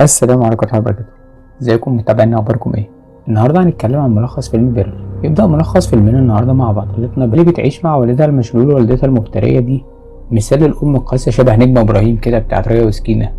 السلام عليكم ورحمة الله وبركاته. ازيكم متابعينا، اخباركم ايه؟ النهارده هنتكلم عن ملخص فيلم بيرل. يبدأ ملخص فيلمنا النهارده مع بطلتنا اللي بتعيش مع والدها المشلول ووالدتها المفترية دي، مثال الأم القاسية شبه نجمة إبراهيم كده بتاعت ريا وسكينة.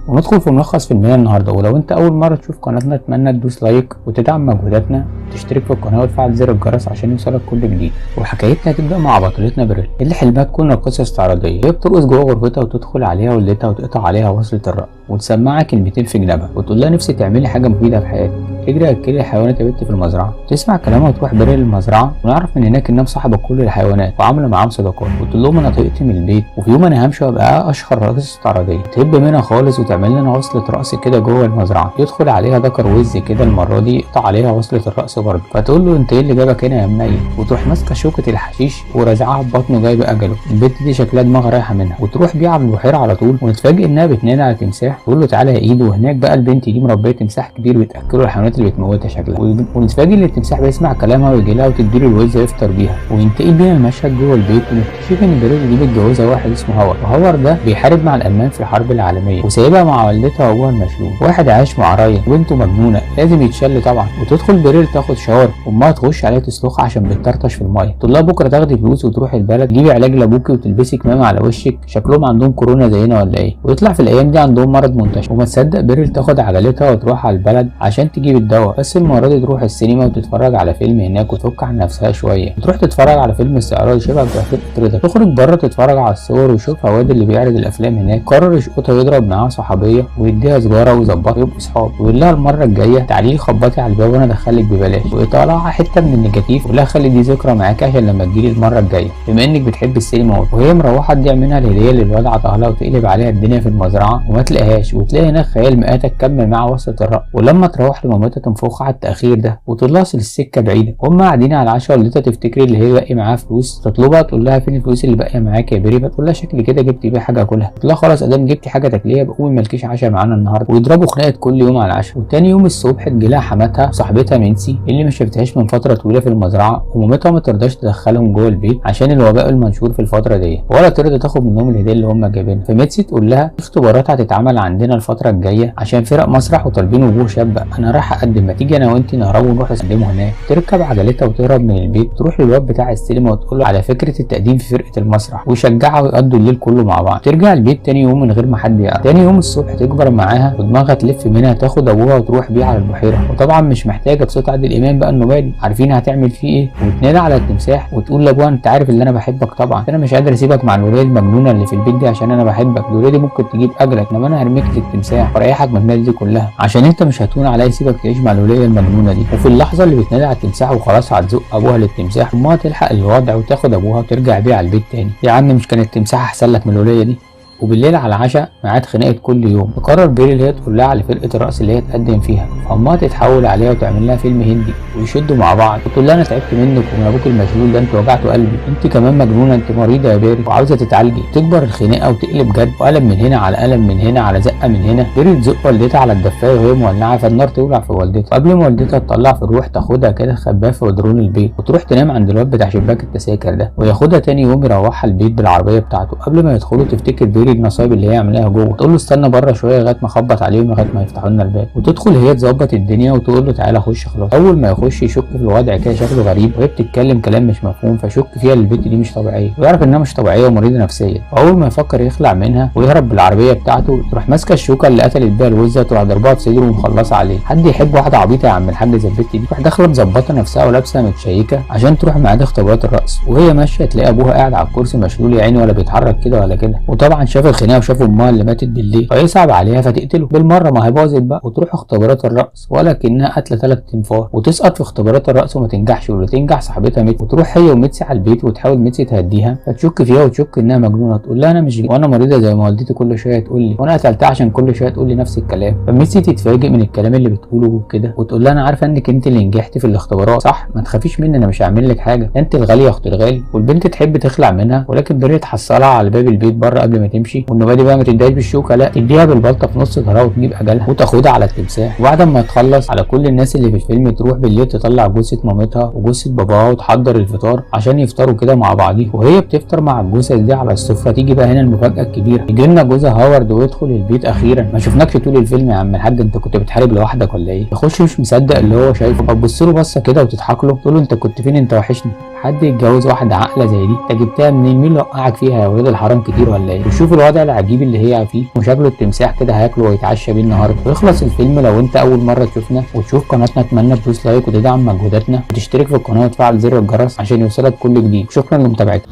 وندخل في ملخص فيلمنا النهارده، ولو انت اول مرة تشوف قناتنا اتمنى تدوس like وتدعم مجهوداتنا وتشترك في القناة وتفعل زر الجرس عشان يوصلك كل جديد. وحكايتنا تبدا مع بطلتنا بيرل اللي حلمها تكون راقصه استعراضيه. هي بترقص جوه غرفتها وتدخل عليها والدتها وتقطع عليها وصلة الرقص وتسمعها كلمتين في جنبها وتقول لها نفسي تعملي حاجة مفيدة في حياتك، اجري اكلي الحيوانات يا بنت في المزرعة. تسمع كلامها وتروح بيرل المزرعة، ونعرف من هناك انها مصاحبه كل الحيوانات وعامله معاهم صداقات، وتقول لهم انا طهقت من البيت وفي يوم انا همشي وابقى اشهر راقصه استعراضيه. تهب منها خالص وتعمل لنا وصله رقص كده جوه المزرعة. يدخل عليها ذكر وز كده المرة دي يقطع عليها وصله الرقص برضه، فتقول له انت ايه اللي جابك هنا يا منيل، وتروح ماسكه شوكه الحشيش ورزعها في بطنه جايبه اجله. البت دي شكلها دماغها رايحة منها، وتروح بيه على البحيرة على طول. ونتفاجئ انها بتنادي على تمساح تقول له تعالى يا ايدو، وهناك بقى البنت دي مربيه تمساح كبير بتاكله الحيوانات اللي بتموتها شكلها. ونتفاجئ ان التمساح بيسمع كلامها ويجي لها وتديله الوز يفطر بيها. وينتقل بينا المشهد جوه البيت ونكتشف ان بيرل دي متجوزة واحد اسمه هاور، وهاور ده بيحارب مع الالمان في الحرب العالمية وسايبها مع والدتها وابوها المشلول. واحد عايش مع راين وبنته مجنونة لازم يتشل طبعا. وتدخل بيرل تاخد shower، امها تخش عليها تسلخها عشان بتطرطش في المية، تقول لها بكره تاخدي فلوس وتروحي البلد تجيبي علاج لابوكي وتلبسي كمامه على وشك، شكلهم عندهم كورونا زينا ولا ايه؟ ويطلع في الايام دي عندهم مرض منتشر. وما تصدق بيرل تاخد عجلتها وتروح على البلد عشان تجيب الدواء، بس المرة دي تروح السينما وتتفرج على فيلم هناك وتفك عن نفسها شوية. وتروح تتفرج على فيلم استعراضي شبه بتاع فرقه رضا، تخرج بره تتفرج على الصور ويشوفها واد اللي بيعرض الافلام هناك، قرر يشقطها يضرب معاها صحابية ويديها سجاره ويظبطها ويبقوا صحاب، ويقول لها المرة الجاية تعالي خبطي على الباب وانا ادخلك ببلاش، ويطلعها حتة من النيجاتيف ويقول لها خلي دي ذكرى معاك عشان لما تجيلي المرة الجاية بما انك بتحبي السينما. وهي مروحة تضيع منها الهدية اللي الواد عطاها لها وتقلب عليها الدنيا في المزرعة وما تلاقيهاش، وتلاقي هناك خيال مآتة تكمل معاها وصلة الرقص. ولما تروح لمامتها تنفخها على التأخير ده وتقول لها اصل السكة بعيدة. هم قاعدين على العشاء والدتها تفتكر اللي هي باقي معاها فلوس، تطلبها تقول لها فين الفلوس اللي باقية معاك يا بيري؟ فتقول لها شكلي كده جبت بيها حاجة اكلها. تقول لها خلاص ادام جبتي حاجة تاكليها بقومي مالكيش عشاء معانا النهارده. ويضربوا خناقه كل يوم على العشاء. وتاني يوم الصبح تجيلها حماتها صاحبتها مينسي اللي ما شافتهاش من فترة طويلة في المزرعة، ومامتها ما ترضاش تدخلهم جوه البيت عشان الوباء المنشور في الفترة دي، ولا ترضى تاخد منهم الهدية اللي هم جايبينها. فميتسي تقول لها اختبارات هتتعمل عندنا الفترة الجاية عشان فرق مسرح وطالبين وجوه شابه، انا رايح اقدم، ما تيجي انا وانت نهربوا ونروح نقدموا هناك. تركب عجلتها وتهرب من البيت، تروح للواد بتاع السينما وتقول له على فكرة التقديم في فرقه المسرح، ويشجعها ويقضوا الليل كله مع بعض. ترجع البيت تاني يوم من غير ما حد يعرف. تاني يوم الصبح تكبر معاها ودماغها تلف منها، تاخد ابوها وتروح بيه على البحيرة، وطبعا مش محتاجه بصوت عادل امام بقى النوبالي عارفين هتعمل فيه ايه. وتنادى على التمساح وتقول لابوها انت عارف اللي انا بحبك طبعا، انا مش قادر اسيبك مع الوليه المجنونة اللي في البيت دي عشان انا بحبك، الوليه دي ممكن تجيب اجلك، انما انا هرميك للتمساح واريحك من الناس دي كلها عشان انت مش هتون عليا سيبك تعيش مع الوليه المجنونة دي. وفي اللحظة اللي بتنادي على التمساح وخلاص هتزق ابوها للتمساح، امها تلحق الوضع وتاخد ابوها وترجع بيه على البيت تاني. يا عم مش كان التمساح احسن لك من الوليه دي؟ وبالليل على العشاء ميعاد خناقه كل يوم، تقرر بيري اللي هي تقول لها على فرقه الرقص اللي هي تقدم فيها، فامها تتحول عليها وتعمل لها فيلم هندي ويشدوا مع بعض وتقول لها انا تعبت منك ومن ابوك المشلول ده، انت وجعتوا قلبي، انت كمان مجنونة، انت مريضه يا بيري وعاوزه تتعالجي. تكبر الخناقة وتقلب جد، وقلم من هنا على قلم من هنا على زقه من هنا. بيري تزق والدتها على الدفايه وهي مولعه فالنار تولع في والدتها، قبل ما والدتها تطلع في الروح تاخدها كده تخبيها في ودرون البيت وتروح تنام عند الواد بتاع شباك التذاكر ده، وياخدها تاني يوم يروحها البيت بالعربية بتاعته. قبل ما يدخلوا تفتكر بيري النصايب اللي هي عاملاها جوه، تقول له استنى بره شوية لغاية ما اخبط عليهم لغاية ما يفتحوا لنا الباب، وتدخل هي تظبط الدنيا وتقول له تعالى خش خلاص. اول ما يخش يشك في الوضع كده شكله غريب، وهي بتتكلم كلام مش مفهوم فشك فيها البنت دي مش طبيعية، ويعرف انها مش طبيعية ومريضه نفسيا. واول ما يفكر يخلع منها ويهرب بالعربية بتاعته تروح ماسكه الشوكة اللي قتلت بيها الوزه تروح ضربها في صدره ومخلصه عليه. حد يحب واحدة عبيطه يا عم الحاج زي البت دي؟ تروح داخله مظبطه نفسها ولابسه متشيكه عشان تروح ميعاد اختبارات الرقص، وهي ماشية تلاقي ابوها قاعد على الكرسي مشلول يا عيني ولا بيتحرك كده ولا كده، وطبعا شاف الخناقة وشاف امها اللي ماتت بالليل فيصعب عليها فتقتله بالمرة، ما هي باظت بقى. وتروح اختبارات الرقص ولكنها قاتله 3 انفار، وتسقط في اختبارات الرقص وما تنجحش، واللي تنجح صاحبتها ميت. وتروح هي وميتسي على البيت وتحاول ميتسي تهديها فتشك فيها وتشك انها مجنونة، تقول لها انا مش وانا مريضه زي ما والدتي كل شوية تقول لي، وانا قتلتها عشان كل شوية تقول لي نفس الكلام. فميتسي تتفاجئ من الكلام اللي بتقوله وكده وتقول لها انا عارفه انك انت اللي نجحتي في الاختبارات صح، ما تخافيش مني انا مش هعمل لك حاجة، انت الغالية يا اخت الغالي. والبنت تحب تخلع منها، ولكن بيري تحصلها على باب البيت بره قبل ما تمشي تمشي، والنوبه دي بقى ما تديهاش بالشوكة، لا تديها بالبلطه في نص ظهرها وتجيب اجلها وتاخدها على التمساح. وبعد ما تخلص على كل الناس اللي في الفيلم تروح بالليل تطلع جثة مامتها وجثه باباها وتحضر الفطار عشان يفطروا كده مع بعضيهم. وهي بتفطر مع الجثث دي على السفرة تيجي بقى هنا المفاجاة الكبيرة، يجي لنا جوزها هاورد ويدخل البيت اخيرا. ما شفناكش طول الفيلم يا عم الحاج، انت كنت بتحارب لوحدك ولا ايه؟ يخش مش مصدق اللي هو شايفه، فتبص له بصة كده وتضحك له تقول له انت كنت فين، انت وحشني. حد يتجوز واحدة عاقلة زي دي؟ انت جبتها منين؟ مين اللي وقعك فيها يا ولاد الحرام كتير ولا ايه؟ وشوف الوضع العجيب اللي هي فيه وشكله التمساح كده هياكله ويتعشى بيه النهارده. ويخلص الفيلم. لو انت اول مرة تشوفنا وتشوف قناتنا اتمنى تدوس like وتدعم مجهوداتنا وتشترك في القناة وتفعل زر الجرس عشان يوصلك كل جديد. شكرا لمتابعتك.